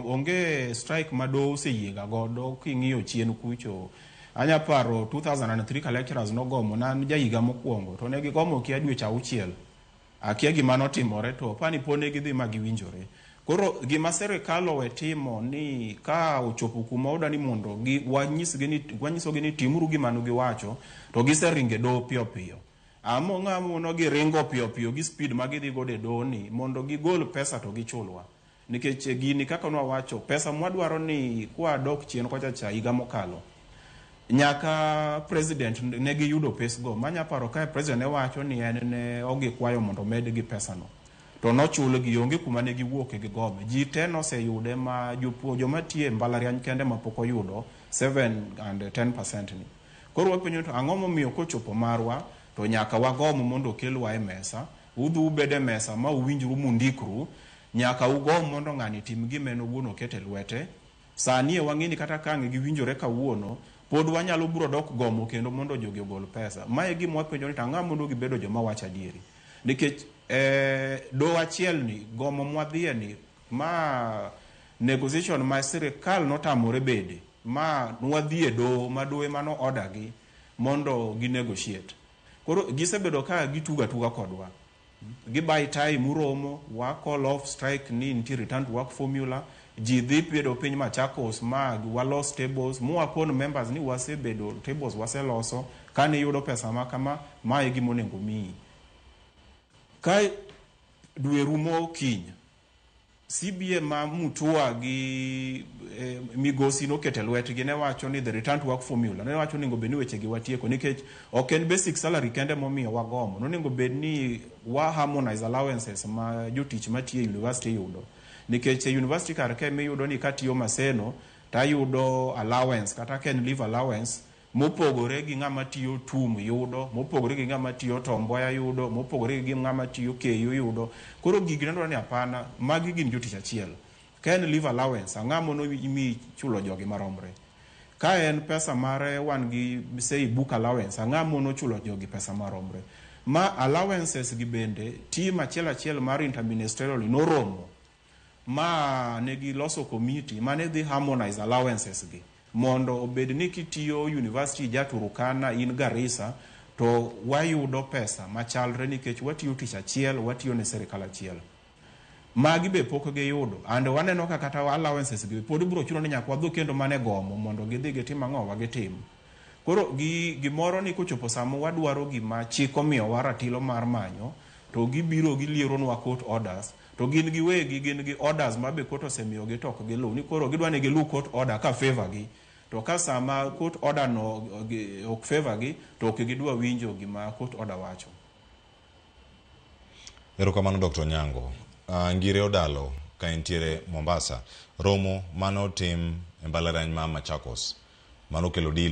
Onge strike ma doho oseyiega godo. King'iyo chien kucho, anya paro 2003 ka lecturers nogomo, na an jahiga mokwongo, to ne gigomo kia dweche 6. Akia gima notimore, to pani pod ne gidhi ma giwinjore. Koro gima sirikal owe timo ni ka ochopo kuma odwa ni mondo gi wanyisgi ni wanyisogi ni timuru gima nugiwacho, to giseringo e doho piyo piyo. Amo ng'ama giringo piyo piyo gi speed ma gidhi godo e doho ni mondo gigol pesa to gichulwa. Nikech gini kaka nwawacho, pesa mwadwaro ni kwadok chien kocha cha higa mokalo, nyaka president ne giyudo pesgo. Manya paro ka president ne wacho ni en ne ogikwayo mondo omedgi pesano. To nochulgi, onge kuma ne giwuoke gi gome. Ji te noseyude ma jopuo joma tiyo e mbalariany kende ma pok oyudo 7 and 10% ni. Koro wapenjo to ang'o momiyo kochopo marwa to nyaka wagom mondo okelwa e mesa, udhi ubed e mesa ma uwinjru mundikru, nyaka ugom mondo ng'ani tim gima en owuon oket e lwete. Sani e wang'e ni kata ka ang' giwinjore kawuono, pod wanyalo biro dok gomo kendo mondo jogi ogol pesa. Ma e gima wapenjo ni to ang'o mondo gibedo joma wacho adieri. Nikech doho achiel ni, gomo mwadhiye ni, ma negotiation ma sirikal notamore bede, ma nwadhi e doho, ma doho ema no order gi mondo gi negotiate. Koro gisebedo ka gitugo atuga kodwa. Gi buy time uromo, wa call off strike ni nitie return to work formula, ji dhi bedo piny Machakos ma walos tables, mwakon members ni wasebedo tables waseloso, kane iyudo pesa ma kama, ma e gima onego miyi. Ka dwe rumo kiny, CBA ma Mutua gi Migosi noketo e lwetgi ne wacho ni the return to work formula ne wacho onego bed ni weche gi watieko, nikech ok en basic salary kende momiyo wagomo. Nonego bed ni wa harmonize allowances ma jotich matiyo e university yudo. Nikech e university kar ka miyudo ni katiyo Maseno tayudo allowance kata ka en leave allowance mopogore gi ng'ama tiyo TUM yudo, mopogore gi ng'ama tiyo Tom Mboya yudo, mopogore gi ng'ama tiyo KU yudo. Koro gigi nenore ni hapana, magi gin jotich achiel. Ka en leave allowance, ang'o mono imi chulo jogi maromre? Ka en pesa mare wan gi say book allowance, ang'o mono chulo jogi pesa maromre? Ma allowances gi bende team achiel achiel mar interministerial noromo ma ne giloso committee mane dhi harmonize allowances gi mondo obed ni kitiyo university ja Turkana in Garissa to wayudo pesa machalre nikech watiyo tich achiel, watiyo ne sirikal achiel. Magi be pok giyudo, and waneno ka kata allowances gi pod biro chuno ni nyaka wadhi kendo mane gomo mondo gidhi gitim ang'o wagitim. Koro gi gimoro ni kochopo sama wadwaro gima chik omiyowa ratiro mar manyo, to gibiro gilieronwa court orders, to gin giwegi gin gi orders ma be court osemiyogi to ok giluw. Ni koro gidwa ni giluw court order ka favor gi, to ka sama court order no ok favor gi, to ok gidwa winjo gima court order wacho. Erokamano Dr. Onyango. Ngire Odalo ka entiere Mombasa, romo mane otim e mbalariany ma Machakos mano kelo deal.